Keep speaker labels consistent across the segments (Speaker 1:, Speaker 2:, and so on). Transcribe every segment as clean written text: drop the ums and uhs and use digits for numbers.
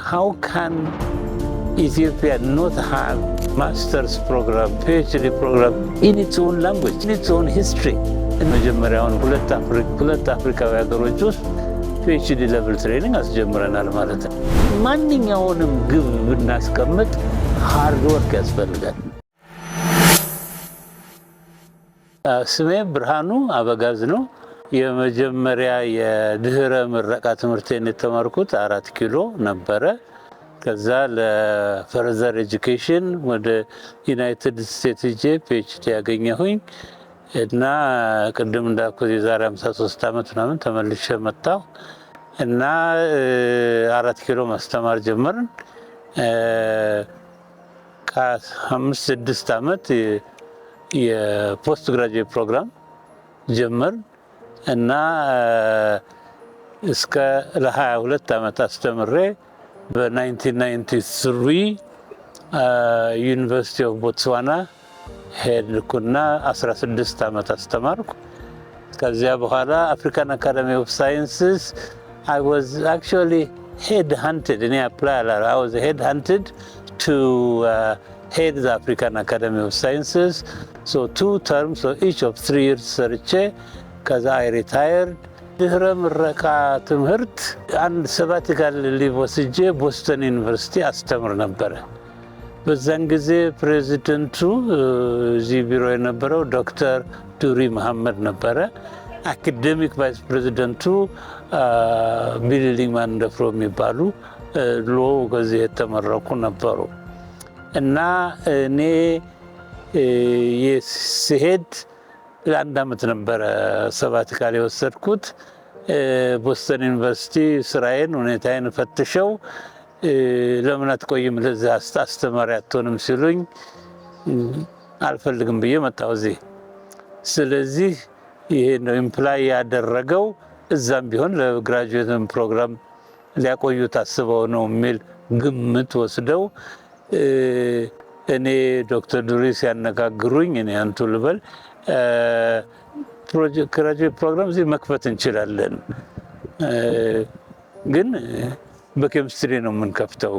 Speaker 1: How can Ethiopia not have master's program, PhD program in its own language, in its own history? መጀመሪያውን ሁለት አፍሪካዊ ሀገሮች ውስጥ PhD level training አስጀምረናል ማለት ነው። ማንኛውንም ግብ ብናስቀምጥ hard work ያስፈልጋል። ስሜ ብርሃኑ አበጋዝ ነው። የመጀመሪያ የድህረ ምረቃ ትምህርቴን የተማርኩት 4 ኪሎ ነበረ። ከዛ ለ further education ወደ United States ሄጄ PhD ያገኘሁኝ እና ቅድም እንዳልኩት የዛሬ 53 ዓመት ምናምን ተመልሼ መጣሁ እና 4 ኪሎ ማስተማር ጀመርን። ከ5-6 ዓመት የ postgraduate program ጀመርን እና እስከ ለ22 ዓመት አስተምሬ በ1993 University of Botswana ሄድኩና 16 ዓመት አስተማርኩ። ከዚያ በኋላ African Academy of Sciences, I was actually head hunted። እኔ apply አላ I was head hunted to head the African Academy of Sciences, so two terms, each of 3 years ሰርቼ ከዛ I retired። ድህረ ምረቃ ትምህርት አንድ sabbatical leave ወስጄ ቦስተን ዩኒቨርሲቲ አስተምር ነበረ። በዛን ጊዜ ፕሬዚደንቱ እዚህ ቢሮ የነበረው ዶክተር ዱሪ መሐመድ ነበረ። Academic vice president ኡ ቢልልኝ ማንደፍሮ የሚባሉ law ከዚህ የተመረቁ ነበሩ እና እኔ ስሄድ ለአንድ ዓመት ነበረ sabbatical የወሰድኩት። ቦስተን ዩኒቨርሲቲ ስራዬን ሁኔታዬን ፈትሸው ለምን አትቆይም፣ ለዚህ አስተማሪ አትሆንም ሲሉኝ አልፈልግም ብዬ መጣሁ እዚህ። ስለዚህ ይሄ ነው imply ያደረገው፣ እዛም ቢሆን ለ graduate program ሊያቆዩ ታስበው ነው የሚል ግምት ወስደው እኔ ዶክተር ዱሪ ሲያነጋግሩኝ፣ እኔ አንቱ ልበል፣ graduate program እዚህ መክፈት እንችላለን፣ ግን በኬሚስትሪ ነው የምንከፍተው።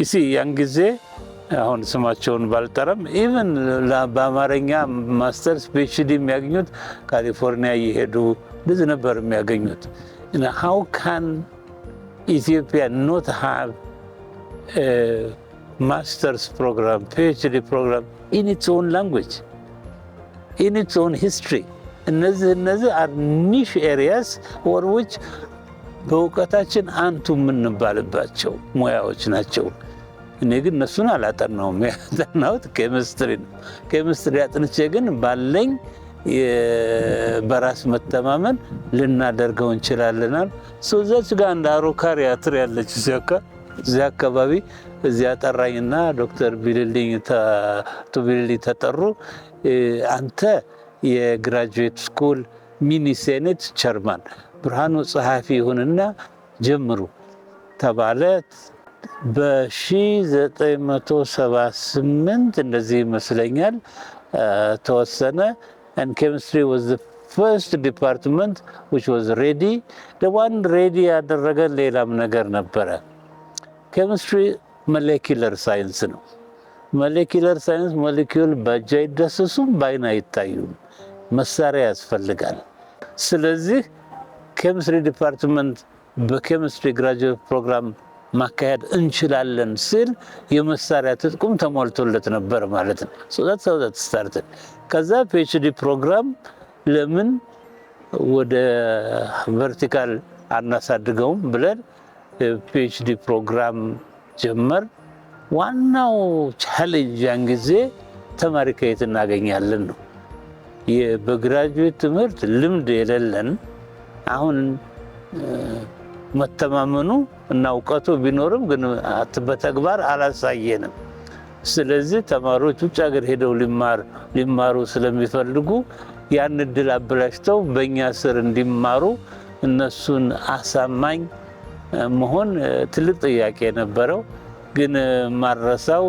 Speaker 1: ይሲ ያን ጊዜ አሁን ስማቸውን ባልጠራም even በአማርኛ masters PhD የሚያገኙት ካሊፎርኒያ እየሄዱ እንደዚህ ነበር የሚያገኙት። How can Ethiopia not have master's program, PhD program in its own language, in its own history? እነዚህ are niche areas for which በእውቀታችን አንቱ የምንባልባቸው ሙያዎች ናቸው። እኔ ግን እነሱን አላጠናውም። ያጠናሁት ኬሚስትሪ ነው። ኬሚስትሪ አጥንቼ ግን ባለኝ በራስ መተማመን ልናደርገው እንችላለናል። እዛች ጋር እንደ araucaria tree ያለች እዚያ አካባቢ እዚያ ጠራኝና ዶክተር ቢልልኝ ቢልልኝ ተጠሩ። አንተ የ graduate school mini senate chairman፣ ብርሃኑ ጸሐፊ ይሁንና ጀምሩ ተባለ። በ1978 እንደዚህ ይመስለኛል ተወሰነ። And chemistry was the first department which was ready. The one ready ያደረገን ሌላም ነገር ነበረ። Chemistry molecular science ነው። Molecular science molecule በእጅ አይዳሰሱም፣ በአይን አይታዩም። መሳሪያ ያስፈልጋል። ስለዚህ chemistry department በ chemistry graduate program ማካሄድ እንችላለን ስል የመሳሪያ ትጥቁም ተሟልቶለት ነበር ማለት ነው። Started። ከዛ PhD program ለምን ወደ vertical አናሳድገውም ብለን PhD program ጀመር። ዋናው challenge ያን ጊዜ ተማሪ ከየት እናገኛለን ነው። በ graduate ትምህርት ልምድ የሌለን፣ አሁን መተማመኑ እና እውቀቱ ቢኖርም ግን በተግባር አላሳየንም። ስለዚህ ተማሪዎች ውጭ ሀገር ሄደው ሊማሩ ስለሚፈልጉ ያን እድል አበላሽተው በእኛ ስር እንዲማሩ እነሱን አሳማኝ መሆን ትልቅ ጥያቄ ነበረው። ግን ማልረሳው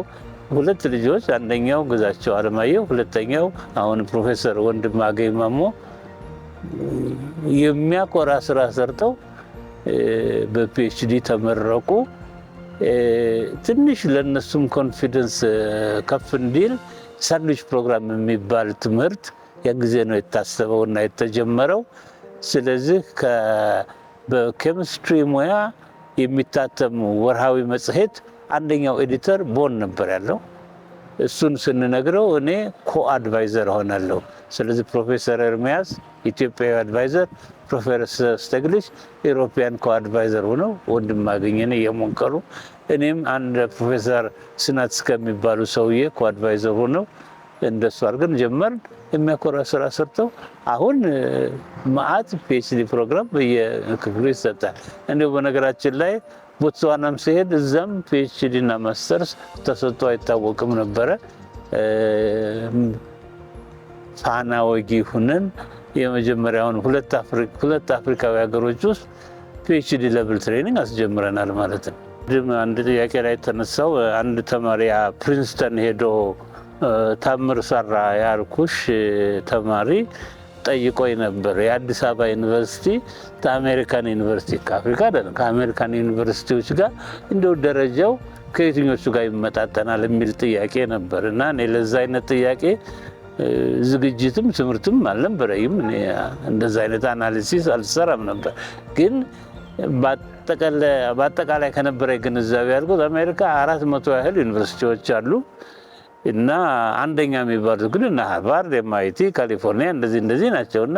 Speaker 1: ሁለት ልጆች፣ አንደኛው ግዛቸው አለማየሁ፣ ሁለተኛው አሁን ፕሮፌሰር ወንድማገኝ ማሞ የሚያኮራ ስራ ሰርተው በ PhD ተመረቁ። ትንሽ ለእነሱም confidence ከፍ እንዲል sandwich program የሚባል ትምህርት ያን ጊዜ ነው የታሰበው እና የተጀመረው። ስለዚህ በኬሚስትሪ ሙያ የሚታተም ወርሃዊ መጽሔት አንደኛው editor ቦን ነበር ያለው። እሱን ስንነግረው እኔ co-advisor ሆናለሁ። ስለዚህ ፕሮፌሰር ኤርሚያስ ኢትዮጵያዊ advisor፣ ፕሮፌሰር ስተግሊች European co-advisor ሆነው ወንድማገኘን እየሞከሩ፣ እኔም አንድ ፕሮፌሰር ስናትስ ከሚባሉ ሰውዬ co-advisor ሆነው እንደሱ አድርገን ጀመርን። የሚያኮራ ስራ ሰርተው አሁን መዓት PhD program በየክፍሉ ይሰጣል። እንዲሁ በነገራችን ላይ ቦትስዋናም ሲሄድ እዛም PhD እና ማስተርስ ተሰጥቶ አይታወቅም ነበረ። ፋና ወጊ ሁነን የመጀመሪያውን ሁለት አፍሪካዊ ሀገሮች ውስጥ PhD level training አስጀምረናል ማለት ነው። አንድ ጥያቄ ላይ የተነሳው አንድ ተማሪ ፕሪንስተን ሄዶ ታምር ሰራ ያልኩሽ ተማሪ ጠይቆኝ ነበር። የአዲስ አበባ ዩኒቨርሲቲ ከአሜሪካን ዩኒቨርሲቲ፣ ከአፍሪካ አይደለም፣ ከአሜሪካን ዩኒቨርሲቲዎች ጋር እንደው ደረጃው ከየትኞቹ ጋር ይመጣጠናል የሚል ጥያቄ ነበር። እና እኔ ለዛ አይነት ጥያቄ ዝግጅትም ትምህርትም አልነበረኝም። እኔ እንደዛ አይነት analysis አልሰራም ነበር። ግን በአጠቃላይ ከነበረ ግንዛቤ ያልኩት አሜሪካ 400 ያህል ዩኒቨርሲቲዎች አሉ እና አንደኛ የሚባሉት ግን እነ ሃርቫርድ፣ MIT፣ ካሊፎርኒያ እንደዚህ እንደዚህ ናቸው። እና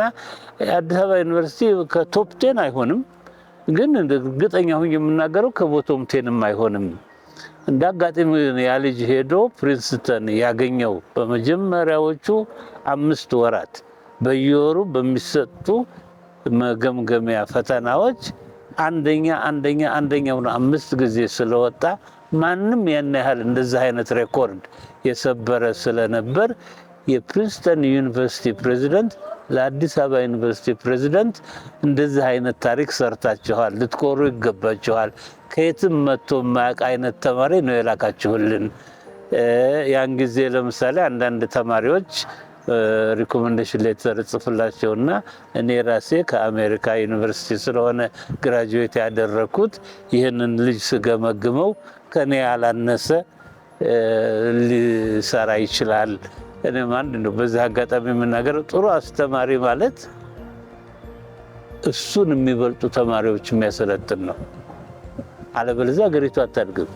Speaker 1: አዲስ አበባ ዩኒቨርሲቲ ከ top 10 አይሆንም፣ ግን እርግጠኛ ሁኝ የምናገረው ከ bottom 10 ም አይሆንም። እንደ አጋጣሚ ያ ልጅ ሄዶ ፕሪንስተን ያገኘው በመጀመሪያዎቹ 5 ወራት በየወሩ በሚሰጡ መገምገሚያ ፈተናዎች አንደኛ፣ አንደኛ፣ አንደኛ ሆኖ አምስት ጊዜ ስለወጣ፣ ማንም ያን ያህል እንደዚህ አይነት record የሰበረ ስለነበር፣ የፕሪንስተን ዩኒቨርሲቲ ፕሬዚደንት ለአዲስ አበባ ዩኒቨርሲቲ ፕሬዚደንት እንደዚህ አይነት ታሪክ ሰርታችኋል፣ ልትኮሩ ይገባችኋል፣ ከየትም መጥቶ የማያውቅ አይነት ተማሪ ነው የላካችሁልን። ያን ጊዜ ለምሳሌ አንዳንድ ተማሪዎች recommendation letter ጽፍላቸውና እኔ ራሴ ከአሜሪካ ዩኒቨርሲቲ ስለሆነ graduate ያደረግኩት ይህንን ልጅ ስገመግመው ከኔ ያላነሰ ሊሰራ ይችላል። እኔም አንድ ነው በዚህ አጋጣሚ የምናገረው፣ ጥሩ አስተማሪ ማለት እሱን የሚበልጡ ተማሪዎች የሚያሰለጥን ነው። አለበለዚያ ሀገሪቱ አታድግም።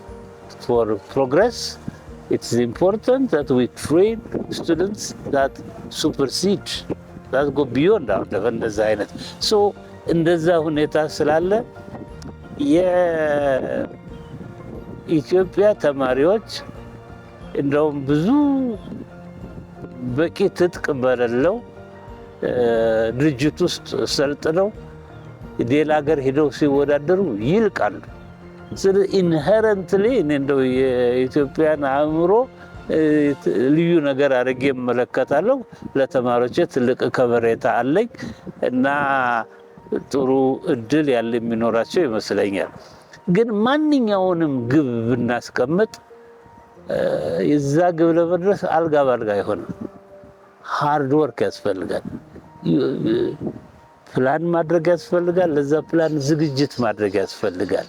Speaker 1: For progress, it's important that we train students that supersede, that go beyond our level። እንደዛ አይነት so እንደዛ ሁኔታ ስላለ የኢትዮጵያ ተማሪዎች እንደውም ብዙ በቂ ትጥቅ በሌለው ድርጅት ውስጥ ሰልጥነው ሌላ ሀገር ሄደው ሲወዳደሩ ይልቃሉ። ስለዚህ inherently እኔ እንደው የኢትዮጵያን አእምሮ ልዩ ነገር አድርጌ እመለከታለሁ። ለተማሪዎቼ ትልቅ ከበሬታ አለኝ እና ጥሩ እድል ያለ የሚኖራቸው ይመስለኛል። ግን ማንኛውንም ግብ ብናስቀምጥ የዛ ግብ ለመድረስ አልጋ ባልጋ አይሆንም። Hard work ያስፈልጋል። ፕላን ማድረግ ያስፈልጋል። ለዛ ፕላን ዝግጅት ማድረግ ያስፈልጋል።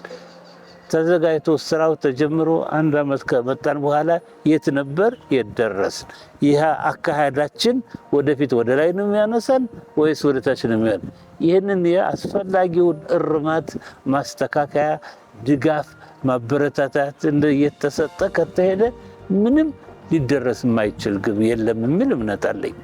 Speaker 1: ተዘጋጅቶ ስራው ተጀምሮ አንድ አመት ከመጣን በኋላ የት ነበር፣ የት ደረስን? ይህ አካሄዳችን ወደፊት ወደ ላይ ነው የሚያነሳን ወይስ ወደ ታች ነው የሚሆን? ይህንን የአስፈላጊውን እርማት፣ ማስተካከያ፣ ድጋፍ፣ ማበረታታት እየተሰጠ ከተሄደ ምንም ሊደረስ የማይችል ግብ የለም የሚል እምነት አለኝ።